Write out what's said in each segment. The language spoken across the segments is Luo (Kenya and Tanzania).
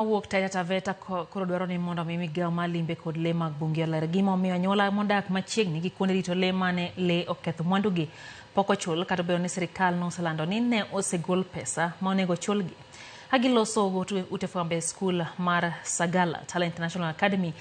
Mawuok Taita Taveta koro dwaro ni mondo omi migao mar limbe kod lee mag bunge oler gima omiyo anyuola modak machiegni gi kuonde rito lee mane lee oketho mwandugi pok ochul, kata obedo ni sirikal noselando ni ne osegol pesa ma onego chulgi. Ka giloso ute fwambo e skul mar Sagala Talent International Academy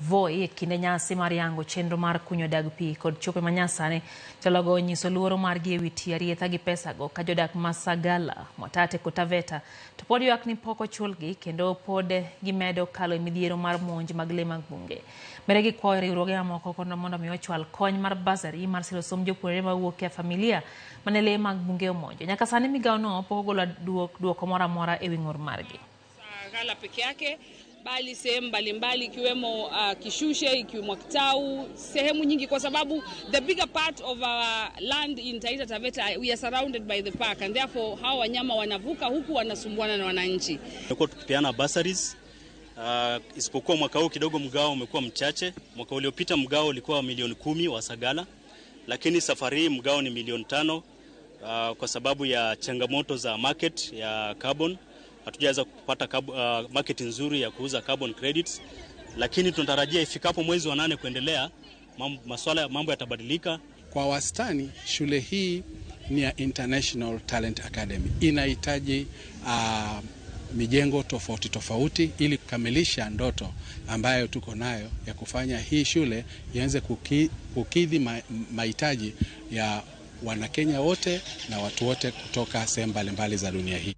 Voi e kinde nyasi mar yango chenro mar kunyo dag pi kod chope manyasani, jologo onyiso luoro margi ewi tiyo arietha gi pesago, ka jodak ma Sagala, Mwatate kod Taveta to pod ywak ni pok ochulgi kendo pod gimedo kalo e midhiero mar monj mag lee mag bunge. Bende gikwayo riwruoge mamoko mondo mi ochwal kony mar bursary mar siro somb jopuonjre mawuok e familia mane lee mag bunge omonjo. Nyaka sani migawono pok ogolo duoko moro amora ewi ng'ur margi. Sagala peke yake bali sehemu mbalimbali ikiwemo Kishushe, ikiwemo Kitau, sehemu nyingi, kwa sababu the bigger part of our land in Taita Taveta, we are surrounded by the park and therefore hawa wanyama wanavuka huku wanasumbuana na wananchi. Tumekuwa tukipeana bursaries, isipokuwa mwaka huu kidogo mgao umekuwa mchache. Mwaka uliopita mgao ulikuwa milioni 10 wa Sagala, lakini safari hii mgao ni milioni 5, kwa sababu ya changamoto za market ya carbon. Hatujaweza kupata market nzuri ya kuuza carbon credits, lakini tunatarajia ifikapo mwezi wa 8 kuendelea mambo yatabadilika. Kwa wastani shule hii ni ya International Talent Academy, inahitaji mijengo tofauti tofauti ili kukamilisha ndoto ambayo tuko nayo ya kufanya hii shule ianze kukidhi mahitaji ya Wanakenya wote na watu wote kutoka sehemu mbalimbali za dunia hii.